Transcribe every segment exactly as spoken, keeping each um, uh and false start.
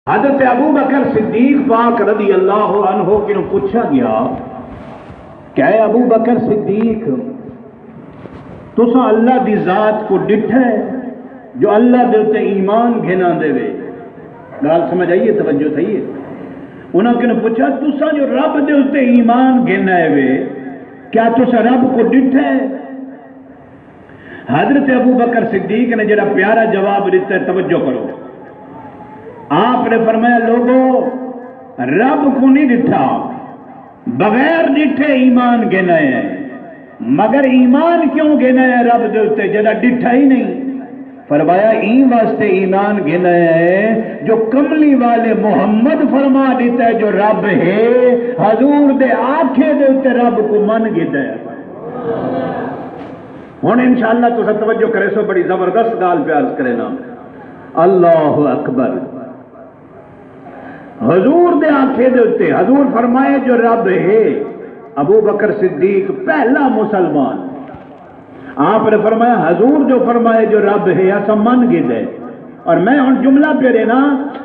حضرت ابو بکر صدیق پاک رضی اللہ عنہ کنوں پچھا گیا کہ اے ابو بکر صدیق، تساں اللہ دی ذات کو ڈٹھا ہے جو اللہ دے اتے ایمان گھن آندے وے؟ گال سمجھ آئی ہے؟ توجہ تھئی ہے؟ انہاں کنوں پچھا، تساں جو رب دے اتے ایمان گھن آئے وے، کیا تساں رب کو ڈٹھا ہے؟ حضرت ابو بکر صدیق نے جڑا پیارا جواب ݙتا ہے، توجہ کرو۔ آپ نے فرمایا، لوگو، رب کو نہیں ݙٹھا، بغیر ݙٹھے ایمان گھن آئے ہیں۔ مگر ایمان کیوں گھن آئے ہیں رب دے اتے، جڑا ݙٹھا ہی نہیں؟ فرمایا، ایں واسطے ایمان گھن آئے ہیں جو کملی والے محمد فرما ݙتا ہے جو رب ہے، حضور دے آکھے دے اتے رب کو من گھدا ہے۔ ہݨ انشاءاللہ تساں توجہ کریسو، بڑی زبردست ڳالھ پیا عرض کرینا۔ اللہ اکبر۔ حضور دے آکھے دے اتے حضور فرمائے جو رب ہے۔ ابو بکر صدیق پہلا مسلمان، آپ نے فرمایا، حضور جو فرمائے جو رب ہے، اساں من گھدے۔ اور میں ہݨ جملہ پیا ݙینا،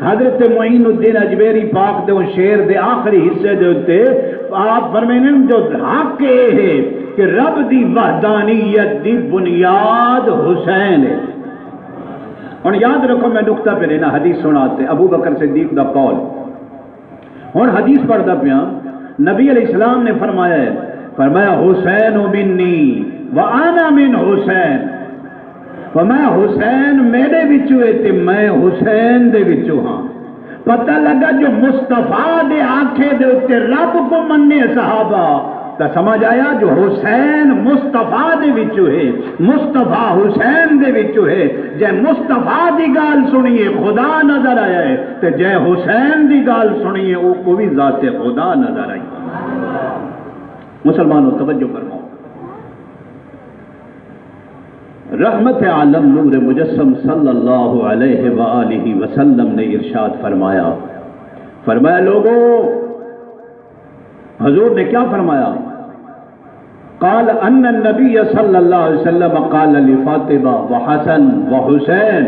حضرت معین الدین اجمیری پاک دے اوں شعر دے آخری حصے دے اتے آپ فرمیندن جو حق اے ہے کہ رب دی وحدانیت دی بنیاد حسین ہے۔ ہݨ یاد رکھو، میں نقطہ پیا ݙینا، حدیث سݨا تے ابو بکر صدیق دا قول۔ ہݨ حدیث پڑھدا پیاں، نبی علیہ السلام نے فرمایا ہے، فرمایا، حسین منی و انا من حسین، فرمایا، حسین میݙے وچوں ہے تے میں حسین دے وچوں ہاں۔ پتہ لڳا جو مصطفیٰ دے آکھے دے اتے رب کو منے صحابہ، تاں سمجھ آیا جو حسین مصطفیٰ دے وچوں ہے، مصطفیٰ حسین دے وچوں ہے۔ جے مصطفیٰ دی ڳالھ سݨیے، خدا نظر آیا ہے، تے جے حسین دی ڳالھ سݨیے، او کو وی ذات خدا نظر آئی۔ مسلمانوں، توجہ فرماؤ۔ رحمت عالم نور مجسم صلی اللہ علیہ وآلہ وسلم نے ارشاد فرمایا، فرمایا، لوگو، حضور نے کیا فرمایا؟ قال ان النبی صلی اللہ علیہ وسلم قال لفاطمہ و حسن و حسین۔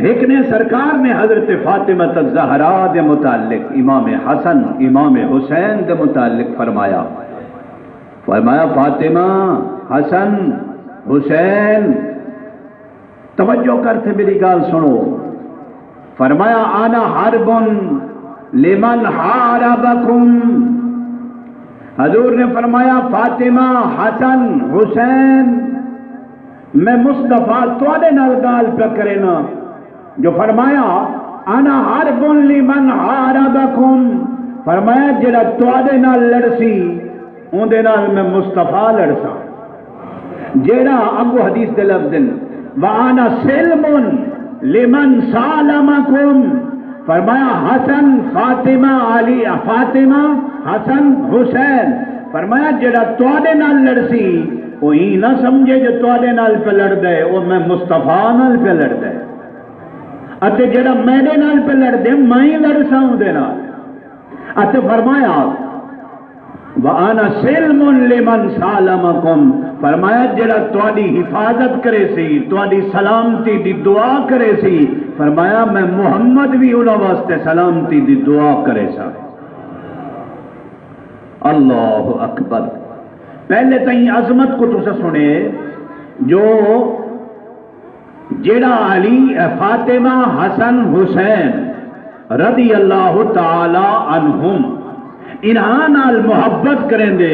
ایک نے سرکار نے حضرت فاطمہ الزہرا دے متعلق، امام حسن، امام حسین دے متعلق فرمایا، فرمایا، فاطمہ، حسن، حسین، توجہ کر تے میری ڳالھ سݨو۔ فرمایا، انا حرب لمن حاربکم۔ حضور نے فرمایا، فاطمہ، حسن، حسین، میں مصطفیٰ تہاݙے نال ڳالھ پیا کرینا۔ جو فرمایا، انا حرب لمن حاربکم، فرمایا، جڑا تہاݙے نال لڑسی، اوندے نال میں مصطفیٰ لڑساں۔ جیڑھا اڳوں حدیث دے لفظ ہن، وانا سلم لمن سالمکم، فرمایا، حسن، فاطمہ، علی، فاطمہ، حسن، حسین، فرمایا، جیڑھا تہاݙے نال لڑسی، او ایں نہ سمجھے جو تہاݙے نال پیا لڑدا ہے، او میں مصطفیٰ نال پیا لڑدا ہے۔ اتے جیڑھا میݙے نال پیا لڑدے، میں ہی لڑساں اوندے نال۔ اتے فرمایا، وانا سلم لمن سالمکم، فرمایا، جڑا تہاݙی حفاظت کریسی، تہاݙی سلامتی دی دعا کریسی، فرمایا، میں محمد وی انہاں واسطے سلامتی دی دعا کریساں۔ اللہ اکبر۔ پہلے تئیں عظمت کو تساں سݨے جو جیڑھا علی، فاطمہ، حسن، حسین رضی اللہ تعالی عنہم، انہاں نال محبت کریندے،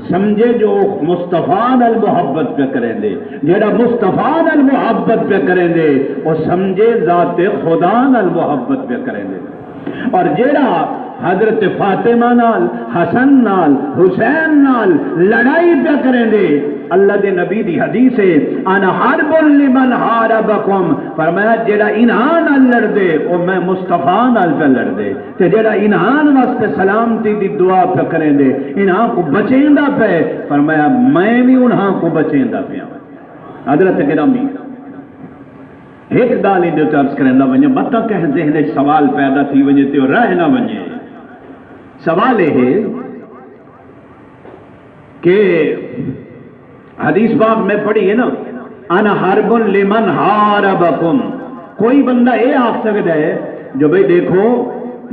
سمجھے جو مصطفیٰ نال محبت پیا کریندے۔ جیڑھا مصطفیٰ نال محبت پیا کریندے، او سمجھے ذات خدا نال محبت پیا کریندے۔ اور جیڑھا حضرت فاطمہ نال، حسن نال، حسین نال لڑائی پیا کریندے، اللہ دے نبی دی حدیث ہے، انا حرب لمن حاربکم، فرمایا، جیڑھا انہاں نال لڑدے، او میں مصطفیٰ نال پیا لڑدے، تے جیڑھا انہاں واسطے سلامتی دی دعا پیا کریندے، انہاں کو بچیندا پئے، فرمایا، میں وی انہاں کو بچیندا پیاں۔ حضرت گرامی، ہک ڳالھ ایندے اتے عرض کریندا ونڄاں، متاں کہیں ذہن اچ سوال پیدا تھی ونڄے تے او رہ نہ ونڄے۔ سوال اے ہے کہ حدیث پاک میں پڑھی ہے نا، انا حرب لمن حاربکم، کوئی بندہ اے آکھ سڳدا ہے جو بھئی ݙیکھو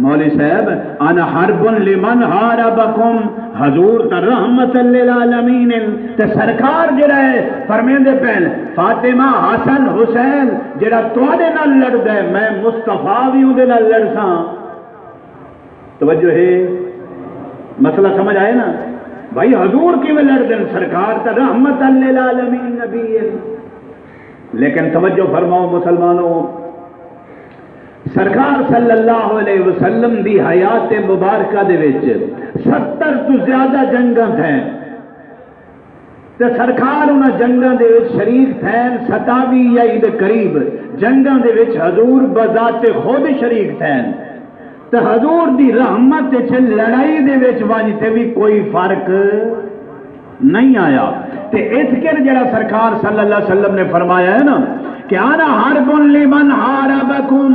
مولوی صاحب، انا حرب لمن حاربکم، حضور تاں رحمت للعالمین ہن، تے سرکار جیڑھا ہے فرمیندے پئن، فاطمہ، حسن، حسین جیڑھا تہاݙے نال لڑدا ہے، میں مصطفیٰ وی اوندے نال لڑساں۔ توجہ ہے؟ مسئلہ سمجھ آئے نا؟ بھائی حضور کیویں لڑدن؟ سرکار تاں رحمت للعالمین نبی ہن۔ لیکن توجہ فرماؤ مسلمانوں، سرکار صلی اللہ علیہ وسلم دی حیات مبارکہ دے وچ ستر توں زیادہ جنگاں تھین، تے سرکار انہاں جنگاں دے وچ شریک تھین، ستاوی یا ایندے قریب جنگاں دے وچ حضور بذات خود شریک تھین۔ تے حضور دی رحمت وچ لڑائی دے وچ ونڄ تے وی کوئی فرق نہیں آیا۔ تے اتھ کر جڑا سرکار صلی اللہ علیہ وسلم نے فرمایا ہے نا کہ انا حرب لمن حاربکم،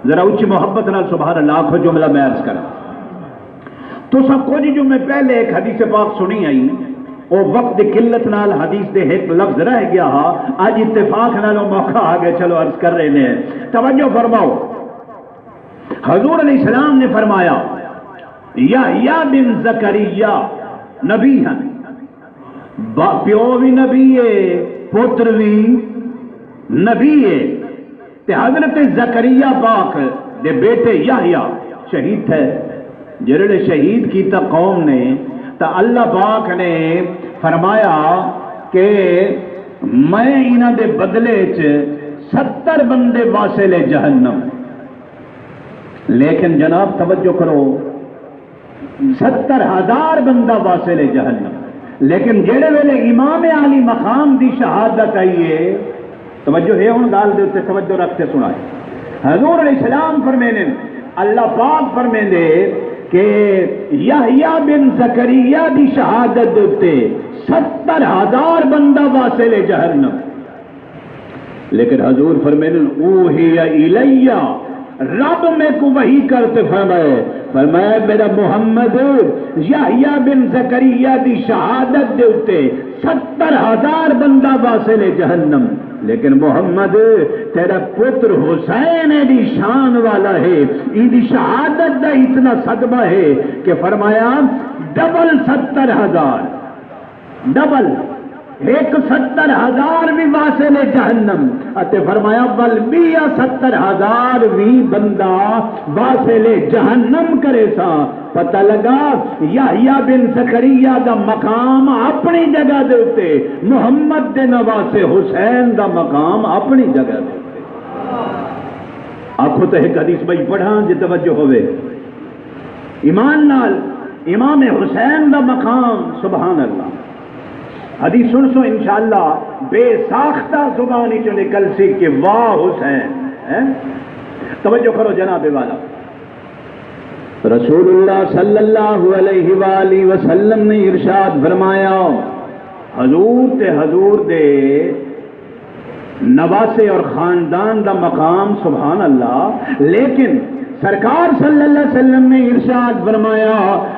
ذرا اچھی محبت نال سبحان اللہ آکھو، جملہ میں عرض کراں۔ تساں کچھ جمعے پہلے ایک حدیث پاک سنی آئی، او وقت دی قلت نال حدیث دے ایک لفظ رہ گیا ہا، اج اتفاق نال او موقع آ گیا، چلو عرض کر رہے نے۔ توجہ فرماؤ، حضور علیہ السلام نے فرمایا، یحییٰ بن زکریا نبی ہن، با-، پیو وی نبی ہے، پتر وی نبی ہے۔ تے حضرت زکریا پاک دے بیٹے یحییٰ شہید تھے۔ جڑے شہید کیتا قوم نے، تاں اللہ پاک نے فرمایا کہ میں انہاں دے بدلے چ ستر بندے واصل جہنم۔ لیکن جناب توجہ کرو، ستر ہزار بندہ واصل جہنم۔ لیکن جیڑے ویلے امام عالی مقام دی شہادت آئی ہے، توجہ ہے ہن گال دے اتے، توجہ رکھ کے سنائے۔ حضور علیہ السلام فرمیندے، اللہ پاک فرمیندے کہ یحییٰ بن زکریا دی شہادت دے اتے ستر ہزار بندہ واصل جہنم۔ لیکن حضور فرمیندن، اوحی الیہ، رب میکوں وحی کر تے فرمائے، فرمایا، میرا محمد، یحییٰ بن زکریا دی شہادت دے اتے ستر ہزار بندہ واصل جہنم، لیکن محمد، تیرا پتر حسین ایڈی شان والا ہے، ایندی شہادت دا اتنا صدمہ ہے کہ فرمایا، ڈبل ستر ہزار۔ ڈبل، ہک ستر ہزار وی واصل جہنم، اتے فرمایا، ول ٻیا ستر ہزار وی بندہ واصل جہنم کریساں۔ پتہ لگا، یحییٰ بن زکریا دا مقام اپݨی جگہ دے اتے، محمد دے نواسے حسین دا مقام اپݨی جگہ دے اتے۔ آکھو تے ہک حدیث ٻئی پڑھاں جے توجہ ہووے۔ ایمان نال امام حسین دا مقام، سبحان اللہ۔ حدیث سن سو انشاءاللہ، بے ساختہ زبان چوں نکل سی کہ واہ حسین، ہیں؟ توجہ کرو جناب والا۔ رسول اللہ صلی اللہ علیہ وآلہ وسلم نے ارشاد فرمایا، حضور تے حضور دے نواسے اور خاندان دا مقام، سبحان اللہ۔ لیکن سرکار صلی اللہ علیہ وسلم نے ارشاد فرمایا،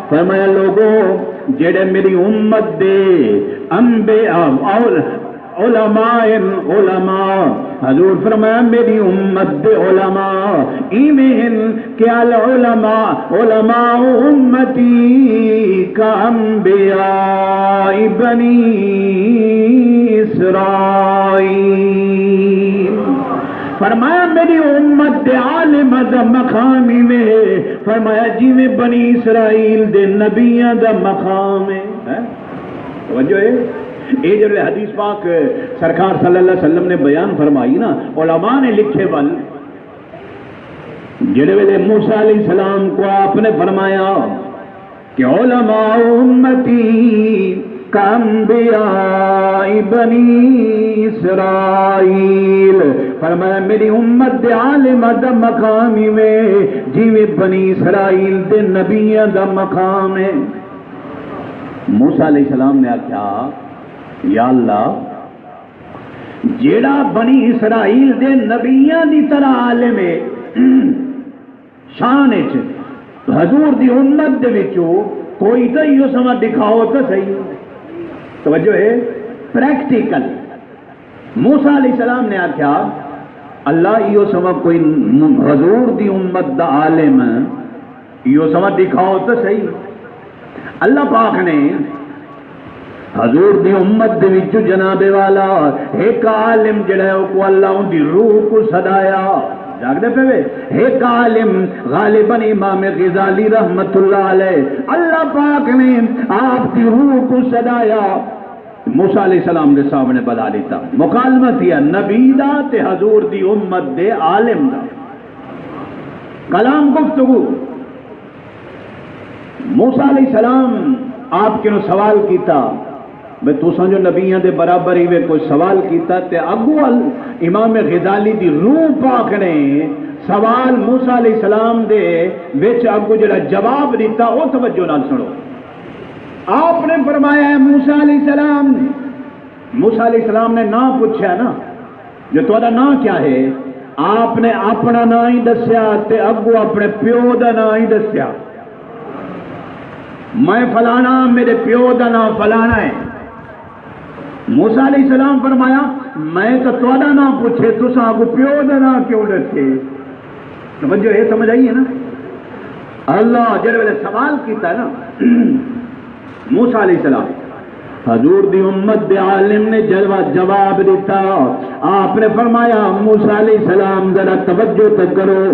فرمایا، لوگو، جڑے میری امت دے انبیاء اور علماء، علماء، حضور فرمایا، میری امت دے علماء ایویں ہن کہ العلماء، علماء امتی کا انبیاء بنی اسرائیل۔ فرمایا، میری امت دے عالم دا مقام ایویں ہے، فرمایا، جیویں بنی اسرائیل دے نبیاں دا مقام ہے۔ ہیں؟ توجہ ہے؟ اے جڑے حدیث پاک سرکار صلی اللہ علیہ وسلم نے بیان فرمائی نا، علماء نے لکھے ول، جڑے ویلے موسیٰ علیہ السلام کو آپ نے فرمایا کہ علماء امتی کا انبیاء بنی اسرائیل، فرمایا، میری امت دے عالم دا مقام ایویں جیویں بنی اسرائیل دے نبیاں دا مقام ہے۔ موسیٰ علیہ السلام نے آکھیا، یا اللہ، جیڑا بنی اسرائیل دے نبیاں دی طرح عالم ہے، شان اچ حضور دی امت دے وچوں کوئی تاں ایہو سمجھ ݙکھاؤ تاں صحیح۔ توجہ ہے، پریکٹیکل۔ موسیٰ علیہ السلام نے آکھیا، اللہ، ایہو سمجھ کوئی م-، حضور دی امت دا عالم، ایہو سمجھ ݙکھاؤ تاں صحیح۔ اللہ پاک نے حضور دی امت دے وچوں، جناب والا، ہک عالم جڑا ہے، اوکوں اللہ اوندی روح کوں سݙایا۔ جاڳدے پئے وے؟ ہک عالم، غالباً امام غزالی رحمت اللہ علیہ، اللہ پاک نے آپ دی روح کوں سݙایا۔ موسیٰ علیہ السلام دے سامݨے بلا ݙتا۔ مکالمہ تھیا نبی دا تے حضور دی امت دے عالم دا۔ کلام، گفتگو۔ موسیٰ علیہ السلام آپ کنوں سوال کیتا، بھئی تساں جو نبیاں دے برابر ہی وے، کوئی سوال کیتا تے اڳوں امام غزالی دی روح پاک نے سوال موسیٰ علیہ السلام دے وچ اڳوں جڑا جواب ݙتا، او توجہ نال سݨو۔ آپ نے فرمایا، اے موسیٰ علیہ السلام، موسیٰ علیہ السلام نے ناں پچھیا نا، جو تہاݙا ناں کیا ہے؟ آپ نے اپݨا ناں ہی ݙسیا تے اڳوں اپݨے پیو دا ناں ہی ݙسیا۔ میں فلانا، میرے پیو دا ناں فلانا ہے۔ موسیٰ علیہ السلام فرمایا، میں تاں تہاݙا ناں پچھے، تساں اڳوں پیو دا ناں کیوں ݙسے؟ توجہ ہے، سمجھ آئی ہے نا؟ اللہ جڑے ویلے سوال کیتا نا، موسیٰ علیہ السلام، حضور دی امت دے عالم نے جلوہ جواب ݙتا۔ آپ نے فرمایا، موسیٰ علیہ السلام، ذرا توجہ تے کرو،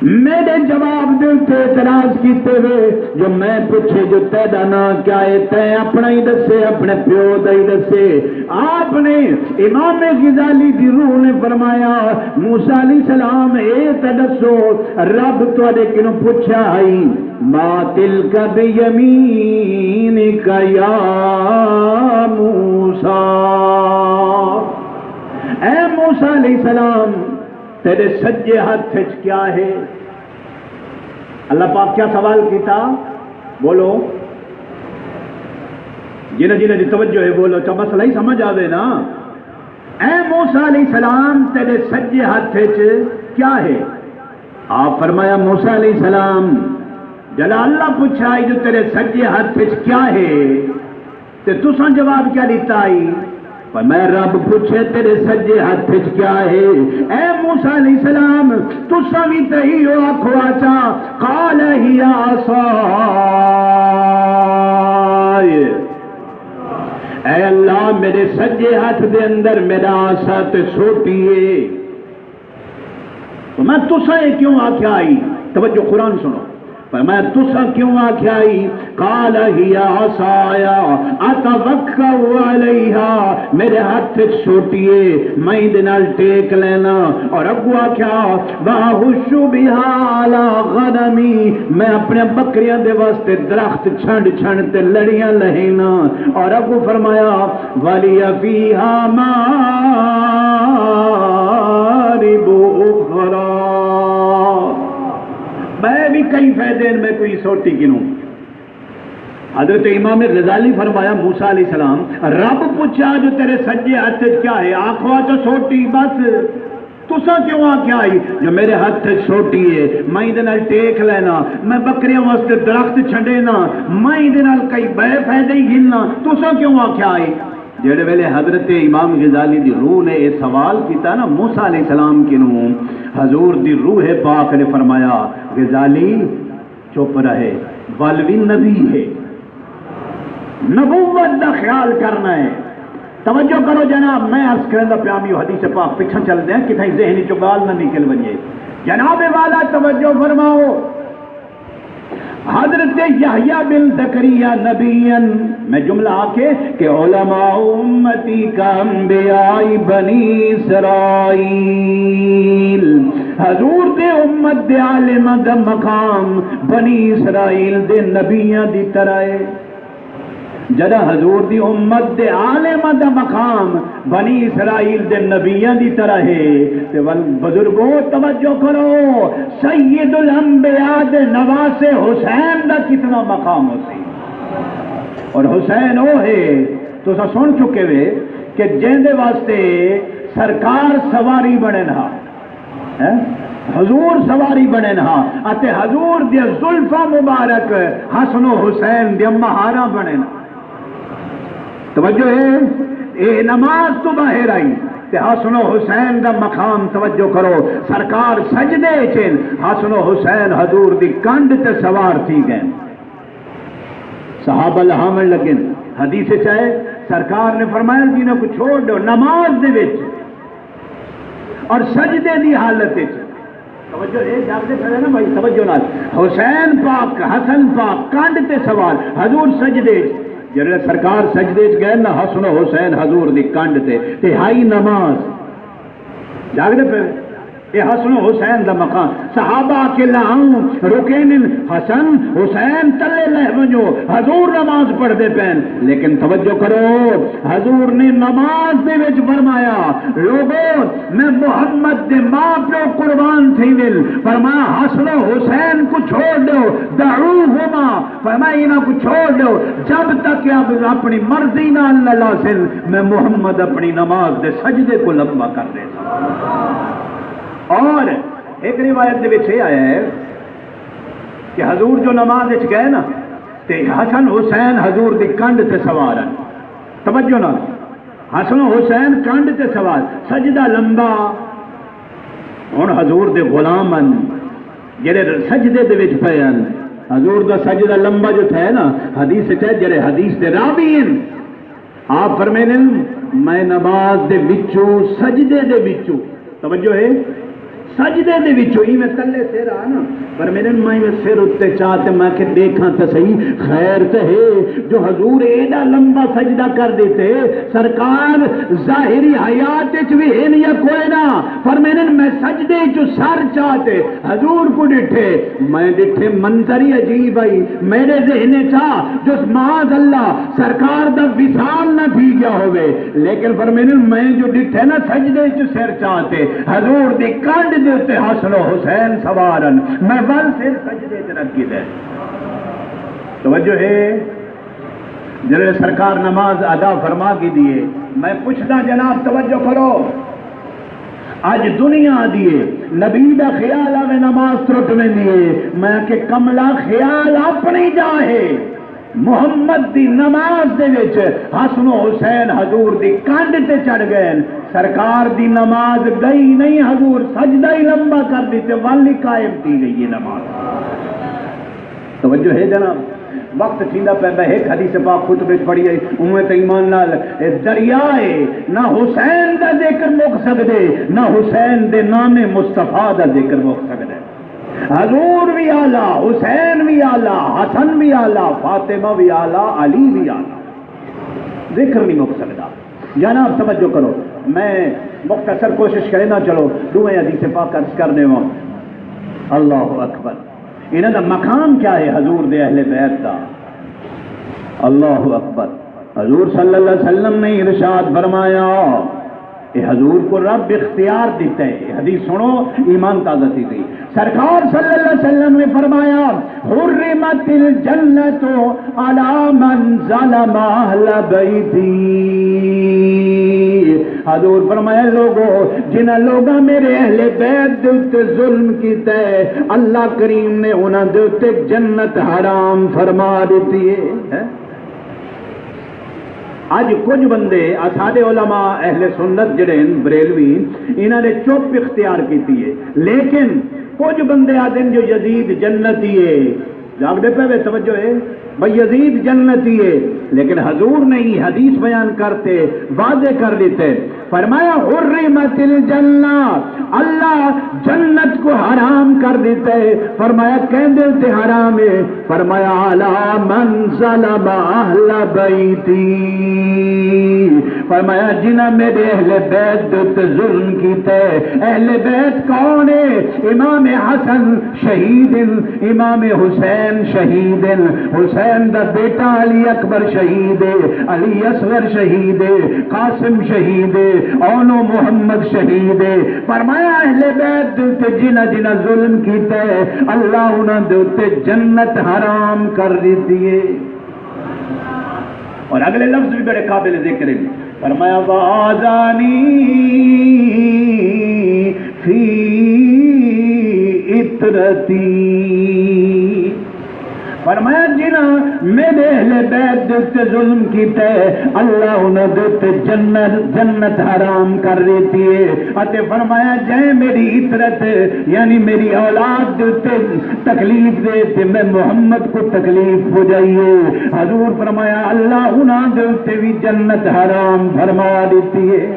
میݙے جواب دے اتے اعتراض کیتے وے، جو میں پچھے جو تیݙا ناں کیا ہے، تیں اپݨا ہی ݙسے، اپݨے پیو دا ہی ݙسے۔ آپ نے، امام غزالی دی روح نے فرمایا، موسیٰ علیہ السلام، اے تاں ݙسو، رب تہاݙے کنوں پچھیا ہئی، ما تلک بیمینک یا موسیٰ، اے موسیٰ علیہ السلام، تیݙے سڄے ہتھ وچ کیا ہے؟ اللہ پاک کیا سوال کیتا؟ بولو، جنہاں جنہاں دی توجہ ہے بولو، چا مسئلہ ہی سمجھ آوے نا۔ اے موسیٰ علیہ السلام، تیݙے سڄے ہتھ وچ کیا ہے؟ آپ فرمایا، موسیٰ علیہ السلام، جݙاں اللہ پچھا جو تیݙے سڄے ہتھ وچ کیا ہے، تے تساں جواب کیا ݙتا ہئی؟ فرمایا، رب پچھے، تیݙے سڄے ہتھ وچ کیا ہے؟ اے موسیٰ علیہ السلام، تساں وی تے ایہو آکھو آچا، قال ہی عصای، اے اللہ، میݙے سڄے ہتھ دے اندر میݙا عصا تے سوٹی ہے۔ فرمایا، تساں اے کیوں آکھیا ہئی؟ توجہ، قرآن سݨو۔ فرمایا، تساں کیوں آکھیا ہئی؟ قال ہی عصای اتوکأ علیہا، میݙے ہتھ وچ سوٹی ہے، میں ایندے نال ٹیک لینا۔ اور اڳوں آکھیا، واہش بہا علی غنمی، میں اپݨے ٻکریاں دے واسطے درخت چھنڈ چھنڈ تے لڑیاں لہینا۔ اور اڳوں فرمایا، ولی فیہا مآرب اخری، ٻئے وی کئی فائدے ہن میکوں ایں سوٹی کنوں۔ حضرت امام غزالی فرمایا، موسیٰ علیہ السلام، رب پچھا جو تیݙے سڄے ہتھ وچ کیا ہے؟ آکھو آچا سوٹی، بس۔ تساں کیوں آکھیا ہئی جو میݙے ہتھ وچ سوٹی ہے، میں ایندے نال ٹیک لینا، میں ٻکریاں واسطے درخت چھنڈینا، میں ایندے نال کئی ٻئے فائدے ہی گھننا، تساں کیوں آکھیا ہئی؟ جیڑھے ویلے حضرت امام غزالی دی روح نے اے سوال کیتا نا موسیٰ علیہ السلام کنوں، حضور دی روح پاک نے فرمایا، غزالی، چپ رہے، ول وی نبی ہے، نبوت دا خیال کرنا ہے۔ توجہ کرو جناب، میں عرض کریندا پیاں، میں حدیث پاک پچھاں چلدے ہیں، کتھائیں ذہن چوں ڳالھ نہ نکل ونڄے۔ جناب والا توجہ فرماؤ، حضرت یحییٰ بن زکریا نبی ہن، میں جملہ آکھے کہ علماء امتی کا انبیاء بنی اسرائیل، حضور دے امت دے عالماں دا مقام بنی اسرائیل دے نبیاں دی طرح ہے۔ جݙاں حضور دی امت دے عالماں دا مقام بنی اسرائیل دے نبیاں دی طرح ہے، تے ول بزرگو توجہ کرو، سید الانبیاء دے نواسے حسین دا کتنا مقام ہوسی۔ اور حسین او ہے، تساں سݨ چکے وے کہ جیندے واسطے سرکار سواری بݨن ہا۔ ہیں؟ حضور سواری بݨن ہا، اتے حضور دیاں زلفاں مبارک حسن و حسین دیاں مہاراں بݨن۔ توجہ ہے، اے نماز توں باہر آئی۔ حسن و حسین دا مقام، توجہ کرو، سرکار سجدے اچ ہن، حسن و حسین حضور دی کنڈ تے سوار تھی ڳئے۔ صحابہ لہاوݨ لڳن۔ حدیث اچ آئے، سرکار نے فرمایا، جنہاں کو چھوڑ ݙیو نماز دے وچ اور سجدے دی حالت اچ۔ توجہ ہے، جاگدے کھڑے نا بھائی، توجہ نال۔ حسین پاک، حسن پاک کنڈ تے سوار، حضور سجدے اچ۔ جڑے سرکار سجدے اچ ڳئے نا، حسن و حسین حضور دی کنڈ تے، تہائی نماز۔ جاگدے پئے؟ اے حسن و حسین دا مقام۔ صحابہ آکھے، لا آؤں، رکینن، حسن، حسین تلے لہہ ونڄو، حضور نماز پڑھدے پئن۔ لیکن توجہ کرو، حضور نے نماز دے وچ فرمایا، لوگو، میں محمد دے ماں پیو قربان تھیون۔ فرمایا، حسن و حسین کو چھوڑ ݙیو، دعوہما، فرمایا، انہاں کو چھوڑ ݙیو، جب تک کہ اب اپݨی مرضی نال نہ لاسن، میں محمد اپݨی نماز دے سجدے کو لمبا کر ݙیساں۔ اور ایک روایت دے وچ یہ آیا ہے کہ حضور جو نماز وچ ڳئے نا، تے حسن حسین حضور دی کنڈ تے سوار ہن۔ توجہ نال، حسن و حسین کنڈ تے سوار، سجدہ لمبا۔ ہن حضور دے غلام ہن، جڑے سجدے دے وچ پئے ہن۔ حضور دا سجدہ لمبا جو تھئے نا، حدیث اچ ہے، جڑے حدیث دے راوی ہن، آپ فرمیندن، میں نماز دے وچوں، سجدے دے وچوں، توجہ ہے، سجدے دے وچوں ایویں تلے سر آ نا، فرمیندن، میں ایویں سر اتے چا تے میں کہ ݙیکھاں تے صحیح، خیر تے ہے جو حضور ایݙا لمبا سجدہ کر ݙتے۔ سرکار ظاہری حیات اچ وی ہن یا کوئی نہ؟ فرمیندن، میں سجدے اچوں سر چا تے حضور کو ݙٹھے، میں ݙٹھے منظر ہی عجیب آئی۔ میرے ذہن اچ آ جو معاذ اللہ سرکار دا وصال نہ تھی ڳیا ہووے، لیکن فرمیندن میں جو ݙٹھے نا سجدے اچ سر چا تے حضور دی کنڈ دے اتے حسن و حسین سوار ہن، میں ول سر سجدے اچ رکھ گھدے۔ توجہ ہے؟ جناب سرکار نماز ادا فرما گھدی ہے۔ میں پچھدا جناب، توجہ کرو، اڄ دنیا آہدی ہے، نبی دا خیال آوے نماز ترٹ ویندی ہے۔ میں کہ کملا، خیال اپݨی جا ہے، محمد دی نماز دے وچ حسن و حسین حضور دی کنڈ تے چڑھ ڳئے ہن۔ سرکار دی نماز ڳئی نہیں، حضور سجدہ ہی لمبا کر ݙتے، ول ہی قائم تھی ڳئی ہے نماز۔ توجہ ہے جناب؟ وقت تھیندا پیا، میں ہک حدیث پاک خطبے وچ پڑھی ہے، اونویں تے ایمان نال اے دریا ہے، نہ حسین دا ذکر مک سڳدے، نہ حسین دے نام مصطفیٰ دا ذکر مک سڳدے۔ حضور وی اعلیٰ، حسین وی اعلیٰ، حسن وی اعلیٰ، فاطمہ وی اعلیٰ، علی وی اعلیٰ۔ ذکر نہیں مک سڳدا۔ جناب توجہ کرو، میں مختصر کوشش کریندا، چلو ݙوہیں حدیث پاک عرض کر ݙیواں۔ اللہ اکبر۔ انہاں دا مقام کیا ہے حضور دے اہل بیت دا؟ اللہ اکبر۔ حضور صلی اللہ علیہ وسلم نے ارشاد فرمایا، اے حضور کو رب اختیار ݙتا ہے۔ اے حدیث سݨو، ایمان تازہ تھی ڳئی۔ سرکار صلی اللہ علیہ وسلم نے فرمایا، حرمت الجنت علی من ظلم اہل بیتی۔ حضور فرمایا، لوگو، جنہاں لوگاں میرے اہل بیت دے اتے ظلم کیتا ہے، اللہ کریم نے انہاں دے اتے جنت حرام فرما ݙتی ہے۔ ہیں؟ اڄ کجھ بندے، اساݙے علماء اہل سنت جڑے ہن، بریلوی، انہاں نے چپ اختیار کیتی ہے، لیکن کجھ بندے آہدن جو یزید جنتی ہے۔ جاڳدے پئے وے؟ توجہ ہے بھئی، یزید جنتی ہے، لیکن حضور نے یہ حدیث بیان کرتے واضح کر ݙتے، فرمایا، حرمت الجنہ، اللہ جنت کو حرام کر ݙتا ہے۔ فرمایا، کیندے تے حرام ہے؟ فرمایا، علی من ظلم اہل بیتی۔ فرمایا، جنہاں میرے اہل بیت دے اتے ظلم کیتا ہے۔ اہل بیت کون ہے؟ امام حسن شہید ہن، امام حسین شہید ہن، حسین دا بیٹا علی اکبر شہید ہے، علی اصغر شہید ہے، قاسم شہید ہے، اونو محمد شہید ہے۔ فرمایا، اہل بیت دے اتے جنہاں جنہاں ظلم کیتا ہے، اللہ انہاں دے اتے جنت حرام کر ݙتی ہے۔ اور اگلے لفظ بھی بڑے قابل ذکر ہیں۔ فرمایا، وآذانی فی عترتی، فرمایا، جنہاں میرے اہل بیت دے اتے ظلم کیتا ہے، اللہ انہاں دے اتے جنت، جنت حرام کر ݙتی ہے۔ اتے فرمایا، جئیں میری عترت، یعنی میری اولاد دے اتے تکلیف ݙے تے میں محمد کوں تکلیف پڄائی ہے، حضور فرمایا، اللہ انہاں دے اتے وی جنت حرام فرما ݙتی ہے۔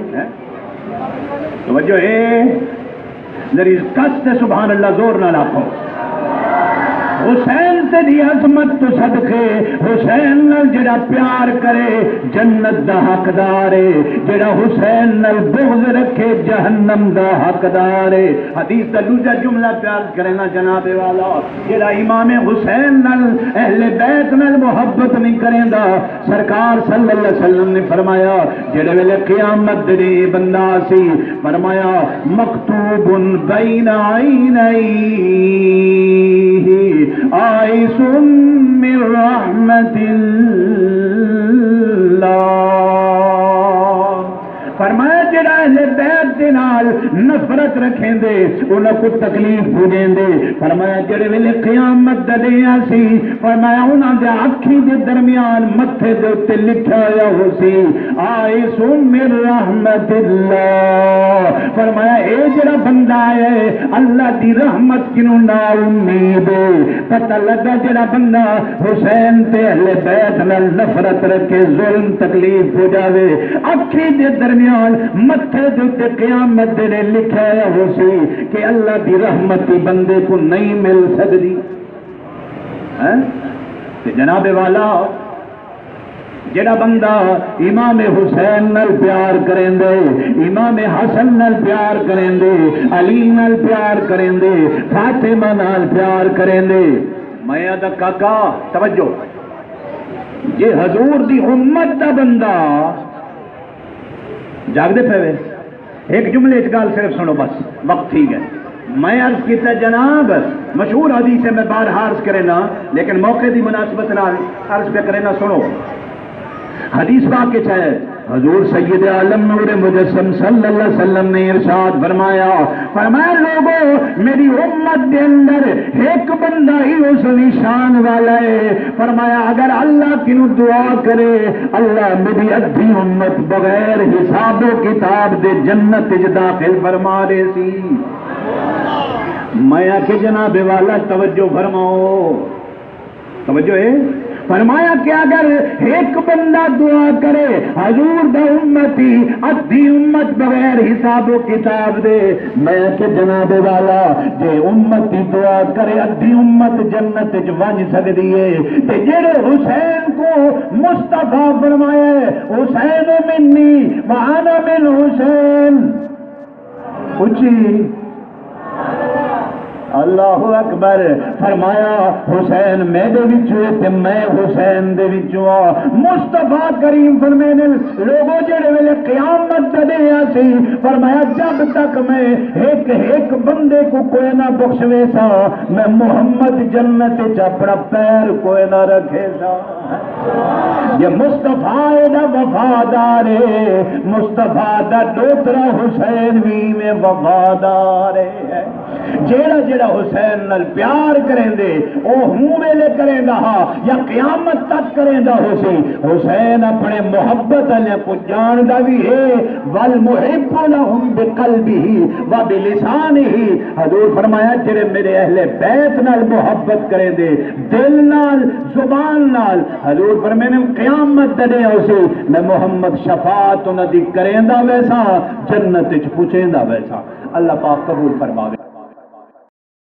توجہ ہے؟ ذرا کس تے سبحان اللہ زور نال آکھو۔ حسین تیݙی عظمت توں صدقے، حسین نال جڑا پیار کرے، جنت دا حقدار ہے، جڑا حسین نال بغض رکھے، جہنم دا حقدار ہے۔ حدیث دا ݙوجھا جملہ پیار کرے نا جناب والا، جڑا امام حسین نال، اہل بیت نال محبت نہیں کریندا، سرکار صلی اللہ علیہ وسلم نے فرمایا، جڑے ویلے قیامت دے ݙینہہ بندہ آسی، فرمایا، مکتوب بین عینیہ آئس من رحمت اللہ۔ فرمایا، جڑا اہل بیت دے نال نفرت رکھیندے، انہاں کوں تکلیف پڄیندے، فرمایا، جڑے ویلے قیامت دا ݙینہہ آسی، فرمایا، انہاں دے اکھیں دے درمیان متھے دے اتے لکھیا ہویا ہوسی، آئس من رحمت اللہ۔ فرمایا، اے جڑا بندہ ہے، اللہ دی رحمت کنوں نا امید ہے۔ پتہ لڳا، جڑا بندہ حسین تے اہل بیت نال نفرت رکھے، ظلم تکلیف پڄاوے، اکھیں دے درمیان متھے دے اتے قیامت دے ݙینہہ لکھیا ہویا ہوسی کہ اللہ دی رحمت ہی بندے کوں نہیں مل سڳدی۔ ہیں؟ تے جناب والا، جڑا بندہ امام حسین نال پیار کریندے، امام حسن نال پیار کریندے، علی نال پیار کریندے، فاطمہ نال پیار کریندے، میں آہدا، کاکا، توجہ، جے حضور دی امت دا بندہ، جاڳدے پئے وے؟ ہک جملے اچ ڳالھ صرف سݨو بس، وقت تھی ڳئے۔ میں عرض کیتا، جناب، مشہور حدیث ہے، میں بارہا عرض کرینا، لیکن موقع دی مناسبت نال عرض پیا کرینا، سݨو۔ حدیث پاک اچ ہے، حضور سید عالم نور مجسم صلی اللہ علیہ وسلم نے ارشاد فرمایا، فرمایا، لوگو، میری امت دے اندر ہک بندہ ہی اس دی شان والا ہے۔ فرمایا، اگر اللہ کنوں دعا کرے، اللہ میری ادھی امت بغیر حساب و کتاب دے جنت اچ داخل فرما ݙیسی۔ میں آکھیا، جناب والا، توجہ فرماؤ۔ توجہ ہے؟ فرمایا کہ اگر ہک بندہ دعا کرے، حضور دا امتی، ادھی امت بغیر حساب و کتاب دے، میں کہ جناب والا، جے امتی دعا کرے، ادھی امت جنت وچ ونڄ سڳدی ہے۔ تے جڑے حسین کوں مصطفیٰ فرمایا ہے، حسین منی و انا من حسین۔ اچی۔ اللہ اکبر۔ فرمایا، حسین میݙے وچوں ہے تے میں حسین دے وچوں ہاں۔ مصطفیٰ کریم فرمیندے، لوگو، جڑے ویلے قیامت دا ݙینہہ آسی، فرمایا، جب تک میں ہک ہک بندے کوں کوئی نہ بخشویساں، میں محمد جنت وچ اپݨا پیر کوئی نہ رکھیساں۔ جے مصطفیٰ ایݙا وفادار ہے، مصطفیٰ دا ݙوترا حسین وی ایویں وفادار ہے۔ جیڑھا جیڑھا حسین نال پیار کریندے، او ہوں ویلے کریندا ہا یا قیامت تک کریندا ہوسی۔ حسین اپݨے محبت آلیاں کوں ڄاݨدا وی ہے، والمحب لهم بقلبه وبلسانه۔ حضور فرمایا، جڑے میرے اہل بیت نال محبت کریندے، دل نال، زبان نال، حضور فرمیندے، قیامت دے ݙینہہ ہوسی، میں محمد شفاعت انہاں دی کریندا ویساں، جنت وچ پچیندا ویساں۔ اللہ پاک قبول فرماوے۔